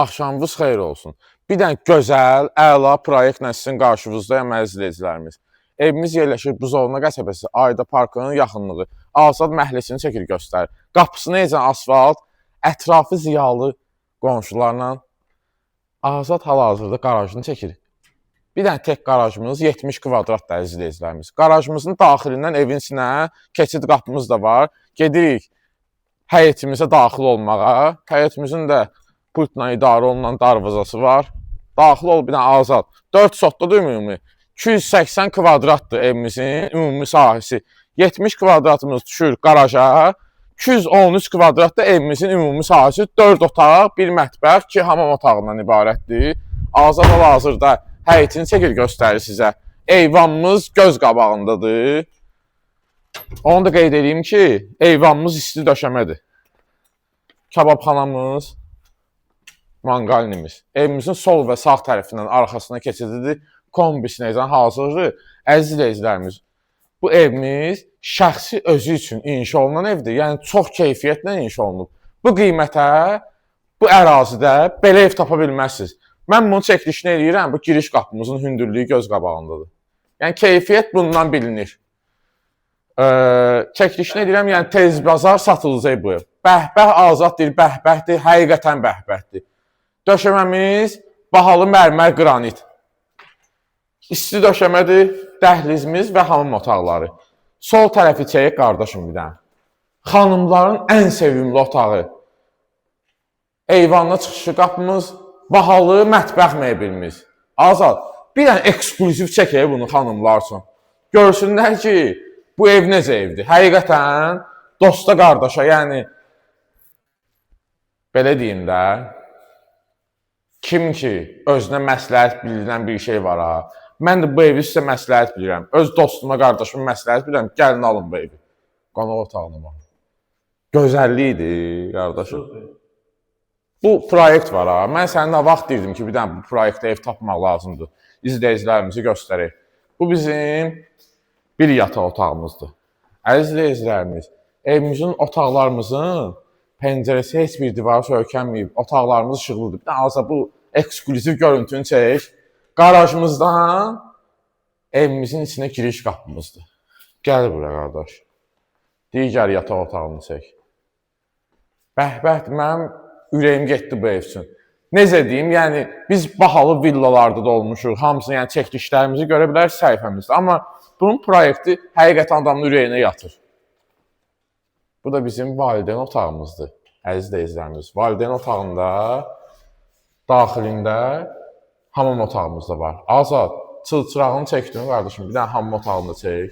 Axşamınız xeyir olsun. Bir dənə gözəl, əla proyektlə sizin qarşınızdayam əziz izləyicilərimiz. Evimiz yerləşir Buzovna qəsəbəsi, Ayda parkının yaxınlığı. Azad məhəlləsini çəkir göstərir. Qapısına necə asfalt, ətrafı ziyalı qonşularla. Azad hal-hazırda qarajını çəkir. Bir dənə tək qarajımız 70 kvadratdır əziz izləyicilərimiz. Qarajımızın daxilindən evin içinə keçid qapımız da var. Gedirik həyətimizə daxil olmağa. Həyətimizin də pultla idarə olunan darvazası var. Daxil ol bir dənə Azad. 4 sotdadır ümumi. 280 kvadratdır evimizin ümumi sahəsi. 70 kvadratımız düşür qaraja. 213 kvadrat da evimizin ümumi sahəsi. 4 otaq, 1 mətbəx, 2 hamam otağından ibarətdir. Azad hal-hazırda həyətini çəkir göstərir sizə. Eyvanımız göz qabağındadır. Onu da qeyd edeyim ki, eyvanımız isti döşəmədir. Kababxanamız, manqalnimiz. Evimizin sol və sağ tərəfindən arxasına keçididir. Kombisi necə hazırdır. Əziz izləyicilərimiz, bu evimiz şəxsi özü üçün inşa olunan evdir. Yəni çox keyfiyyətlə inşa olunub. Bu qiymətə, bu ərazidə belə ev tapa bilməzsiniz. Mən bunun çəkilişini eləyirəm. Bu giriş qapımızın hündürlüyü göz qabağındadır. Yəni keyfiyyət bundan bilinir. Çəkilişini edirəm, yəni tez bazar satılacaq bu ev. Bəhbəh Azad deyir, bəhbəhdir, həqiqətən bəhbəhdir. Döşəməmiz bahalı mərmər qranit. İsti döşəmədir, dəhlizimiz və hamam otaqları. Sol tərəfi çək qardaşım bir dənə. Xanımların ən sevimli otağı. Eyvanına çıxışı qapımız, bahalı mətbəx mebelimiz. Azad, bir dənə eksklüziv çəkək bunu xanımlar üçün. Görsünlər ki, bu ev necə evdir. Həqiqətən dosta, qardaşa, yəni belə deyim də, kim ki özünə məsləhət bilinən bir şey var ha. Mən də bu evi sizə məsləhət bilirəm. Öz dostuma, qardaşıma məsləhət bilirəm. Gəlin alın bu evi. Qonaq otağına bax. Gözəllikdir, qardaşım. Bu proyekt var ha. Mən sənə nə vaxt deyirdim ki, bir dənə bu proyektdə ev tapmaq lazımdır. İzləyicilərimizi göstərək. Bu bizim bir yataq otağımızdır. Əziz izləyicilərimiz, evimizin otaqlarımızın pəncərəsi heç bir divara söykənməyib. Otaqlarımız işıqlıdır. Bir dənə azca bu eksklüziv görüntünü çək. Qarajımızdan evimizin içinə giriş qapımızdır. Gəl bura qardaş. Digər yataq otağını çək. Bəhbəhdir, mənim ürəyim getdi bu ev üçün. Necə deyim, yəni biz bahalı villalarda da olmuşuq, hamısını, yəni çəkilişlərimizi görə bilərsiniz səhifəmizdə. Amma bunun proyekti həqiqətən adamın ürəyinə yatır. Bu da bizim valideyn otağımızdır, əziz izləyicilərimiz. Valideyn otağında daxilində hamam otağımız da var. Azad, çılçırağını çəkdin qardaşım, bir dənə hamam otağını da çək.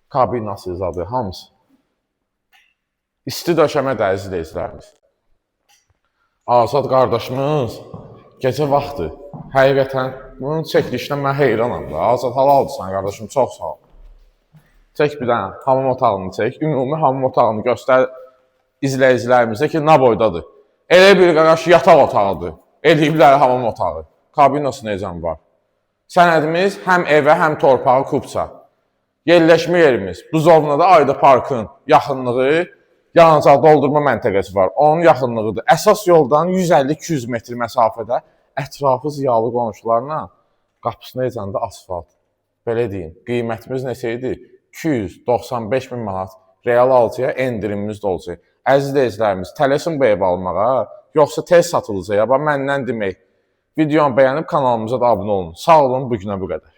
Kabinası zadı, hamısı. İsti döşəmə də əziz izləyicilərimiz. Azad qardaşımız gecə vaxtı həqiqətən bunun çəkilişinə mən heyranam da. Azad halaldır sən qardaşım, çox sağ ol. Çək bir dənə hamam otağını çək. Ümumi hamam otağını göstər izləyicilərimizə ki, nə boydadır. Elə bir qardaş yataq otağıdır. Eləyiblər hamam otağı. Kabinası necə var. Sənədimiz həm evə, həm torpağa kupça. Yerləşmə yerimiz Buzovnada Ayda Parkın yaxınlığı, yanacaq doldurma məntəqəsi var. Onun yaxınlığıdır. Əsas yoldan 150-200 metr məsafədə ətrafı ziyalı qonşularla qapısına necəndə asfalt. Belə deyim, qiymətimiz neçə idi? 295 min manat. Real alıcıya endirimimiz də olacaq. Əziz izləyicilərimiz, tələsin bu evi almağa, yoxsa tez satılacaq. Bax məndən demək. Videonu bəyənib kanalımıza da abunə olun. Sağ olun, bu günə bu qədər.